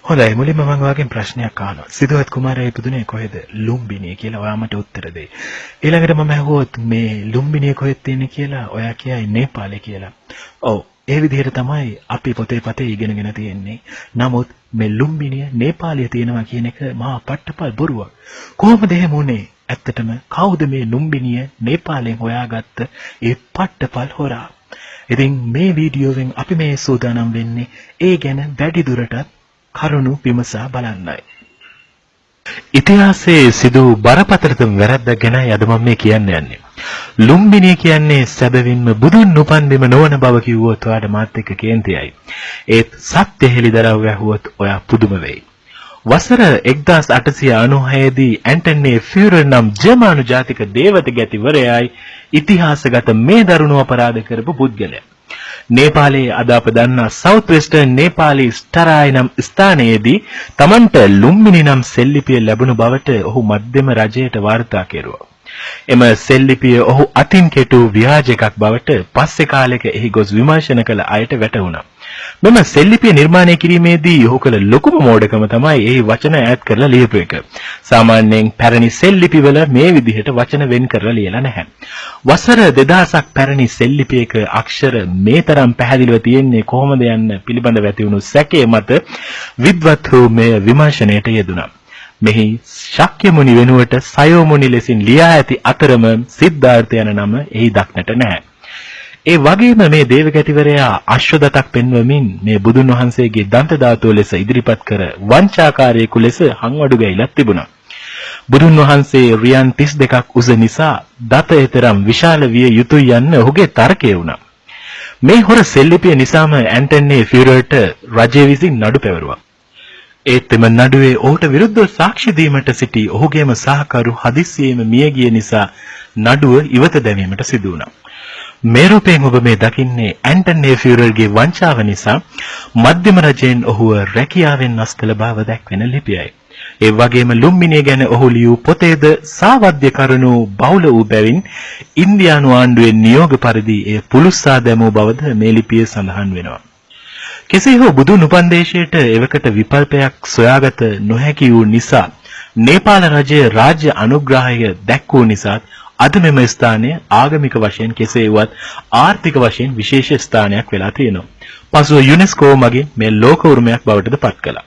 හොඳයි, මුලින්ම මම ඔයාගෙන් ප්‍රශ්නයක් අහනවා. සිදුහත් කුමාරයා ඉපදුනේ කොහෙද? ලුම්බිනිය කියලා ඔයා මට උත්තර දෙයි. ඊළඟට මම ඇහුවොත් මේ ලුම්බිනිය කොහෙද තියෙන්නේ කියලා ඔයා කියයි නේපාලේ කියලා. ඔව්, ඒ විදිහට තමයි අපි පොතේ පතේ ඉගෙනගෙන තියෙන්නේ. නමුත් මේ ලුම්බිනිය නේපාලයේ තියෙනවා කියන එක මහා පට්ටපල් බොරුවක්. කොහොමද එහෙම වුනේ? ඇත්තටම කවුද මේ ලුම්බිනිය නේපාලයෙන් හොයාගත්ත ඒ පට්ටපල් හොරා? ඉතින් මේ වීඩියෝවෙන් අපි මේ සූදානම් වෙන්නේ ඒ ගැන වැඩි දුරටත් කරුණු විමසා බලන්නයි. ඉතිහාසයේ සිදු වූ බරපතලතම වැරැද්දක් ගැනයි අද මම මේ කියන්න යන්නේ. ලුම්බිනිය කියන්නේ සැබවින්ම බුදුන් උපන් බිම නොවන බව කිව්වොත් ඔයාට මාත් එක්ක කේන්තියයි. ඒත් සත්‍ය හෙළිදරව් ඇහුවොත් ඔයා පුදුම වෙයි. වසර 1896 දී ඇන්ටන් ඒ ෆියුරර් නම් ජර්මානු ජාතික දේවත ගැතිවරයායි ඉතිහාසගත මේ දරුණු අපරාධ කරපු පුද්ගලයා. නේපාලයේ අද අප දන්නා සවුත් වෙස්ටර්න් නේපාලී ස්ටරායි නම් ස්ථානයේදී තමන්ට ලුම්බිනි නම් සෙල්ලිපිය ලැබුණු බවට ඔහු මධ්‍යම රජයට වාර්තා කෙරුවා. එම සෙල්ලිපිය ඔහු අතින් කෙටූ ව්‍යාජ එකක් බවට පස්සේ කාලෙක එහි ගොස් විමර්ශන කළ අයට වැටහුණා. මෙම සෙල්ලිපිය නිර්මාණය කිරීමේදී ඔහු කළ ලොකුම මෝඩකම තමයි එහි වචන ඈත් කරලා ලියපු එක. සාමාන්‍යයෙන් පැරණි සෙල්ලිපිවල මේ විදිහට වචන වෙන් කරලා ලියලා නැහැ. වසර 2000ක් පැරණි සෙල්ලිපියක අක්ෂර මේ තරම් පැහැදිලිව තියෙන්නේ කොහොමද යන්න පිළිබඳව ඇති වුණු සැකය මත විද්වත්හු මෙය විමර්ශනයට යෙදුණා. මෙහි ශාක්‍ය මුනි වෙනුවට සයෝ මුනි ලෙසින් ලියා ඇති අතරම සිද්ධාර්ථ යන නම එහි දක්නට නැහැ. ඒ වගේම මේ දේවගැතිවරයා අශ්වදතක් පෙන්වමින් මේ බුදුන් වහන්සේගේ දන්ත ධාතුව ලෙස ඉදිරිපත් කර වංචාකාරයෙකු ලෙස හංවඩු ගැහිලත් තිබුණා. බුදුන් වහන්සේ රියන් 32ක් උස නිසා දත එතරම් විශාල විය යුතුයි යන්න ඔහුගේ තර්කය වුණා. මේ හොර සෙල්ලිපිය නිසාම ඇන්ටන් ඒ ෆියුරර්ට රජය විසින් නඩු පැවරුවා. ඒත් එම නඩුවේ ඔහුට විරුද්ධව සාක්ෂි දීමට සිටි ඔහුගේම සහකරු හදිස්සියේම මිය ගිය නිසා නඩුව ඉවත දැමීමට සිදු වුණා. මේ රූපයෙන් ඔබ මේ දකින්නේ ඇන්ටන් ඒ ෆියුරර්ගේ වංචාව නිසා මධ්‍යම රජයෙන් ඔහුව රැකියාවෙන් අස් කළ බව දැක්වෙන ලිපියයි. ඒ වගේම ලුම්බිනිය ගැන ඔහු ලියූ පොතේද සාවද්‍ය කරුණු බහුල වූ බැවින් ඉන්දියානු ආණ්ඩුවේ නියෝග පරිදි එය පුළුස්සා දැමූ බවද මේ ලිපියේ සඳහන් වෙනවා. කෙසේ හෝ බුදුන් උපන් දේශයට එවකට විකල්පයක් සොයාගත නොහැකි වූ නිසා නේපාල රජය රාජ්‍ය අනුග්‍රහය දැක්වූ නිසාත් අද මෙම ස්ථානය ආගමික වශයෙන් කෙසේ වුවත් ආර්ථික වශයෙන් විශේෂ ස්ථානයක් වෙලා තියෙනවා. පසුව යුනෙස්කෝ මගින් මේ ලෝක උරුමයක් බවටද පත් කළා.